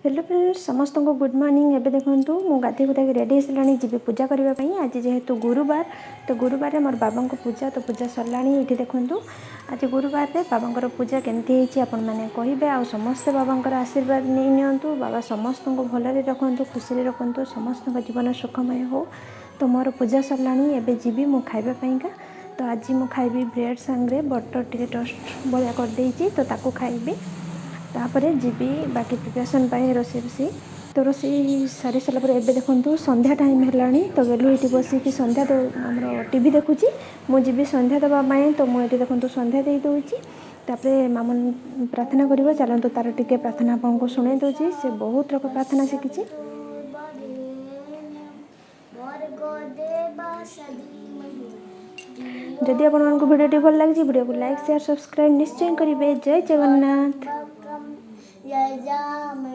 Hello friends, ସମସ୍ତଙ୍କୁ good morning. ଏବେ ଦେଖନ୍ତୁ, ମୁଁ ଗାଧୋଇ ଗୁଧାକି ରେଡ଼ି ହେଇସାରିଲାଣି, ଯିବି ପୂଜା କରିବା ପାଇଁ। ଆଜି ଯେହେତୁ ଗୁରୁବାର, ତ ଗୁରୁବାରରେ ମୋର ବାବାଙ୍କ ପୂଜା। ତ ପୂଜା ସରିଲାଣି। ଏଇଠି ଦେଖନ୍ତୁ, ଆଜି ଗୁରୁବାରରେ ବାବାଙ୍କର ପୂଜା କେମିତି ହେଇଛି ଆପଣମାନେ କହିବେ। ଆଉ ସମସ୍ତେ ବାବାଙ୍କର ଆଶୀର୍ବାଦ ନେଇ ନିଅନ୍ତୁ। ବାବା ସମସ୍ତଙ୍କୁ ଭଲରେ ରଖନ୍ତୁ, ଖୁସିରେ ରଖନ୍ତୁ, ସମସ୍ତଙ୍କ ଜୀବନ ସୁଖମୟ ହଉ। ତ ମୋର ପୂଜା ସରିଲାଣି, ଏବେ ଯିବି ମୁଁ ଖାଇବା ପାଇଁକା। ତ ଆଜି ମୁଁ ଖାଇବି ବ୍ରେଡ଼୍ ସାଙ୍ଗରେ ବଟର୍ ଟିକେ ଟୋଷ୍ଟ ଭଳିଆ କରିଦେଇଛି, ତ ତାକୁ ଖାଇବି। ତାପରେ ଯିବି ବାକି ପ୍ରିପାରେସନ୍ ପାଇଁ ରୋଷେଇ ଫୋଷେଇ। ତ ରୋଷେଇ ସାରି ସାରିଲା ପରେ ଏବେ ଦେଖନ୍ତୁ, ସନ୍ଧ୍ୟା ଟାଇମ୍ ହେଲାଣି। ତ ଗେଲୁ ଏଇଠି ବସିକି ସନ୍ଧ୍ୟା ଆମର ଟିଭି ଦେଖୁଛି। ମୁଁ ଯିବି ସନ୍ଧ୍ୟା ଦେବା ପାଇଁ। ତ ମୁଁ ଏଇଠି ଦେଖନ୍ତୁ ସନ୍ଧ୍ୟା ଦେଇ ଦେଉଛି, ତାପରେ ମାମୁନ ପ୍ରାର୍ଥନା କରିବ। ଚାଲନ୍ତୁ, ତାର ଟିକେ ପ୍ରାର୍ଥନା ଆପଣଙ୍କୁ ଶୁଣେଇ ଦେଉଛି। ସେ ବହୁତ ରକମ ପ୍ରାର୍ଥନା ଶିଖିଛି। ଭର୍ଗୋ ଦେବସ୍ୟ ଧୀମହି। ଯଦି ଆପଣମାନଙ୍କୁ ଭିଡ଼ିଓଟି ଭଲ ଲାଗିଛି, ଭିଡ଼ିଓକୁ ଲାଇକ୍, ସେୟାର, ସବସ୍କ୍ରାଇବ୍ ନିଶ୍ଚୟ କରିବେ। ଜୟ ଜଗନ୍ନାଥ। ଯଜାମହେ।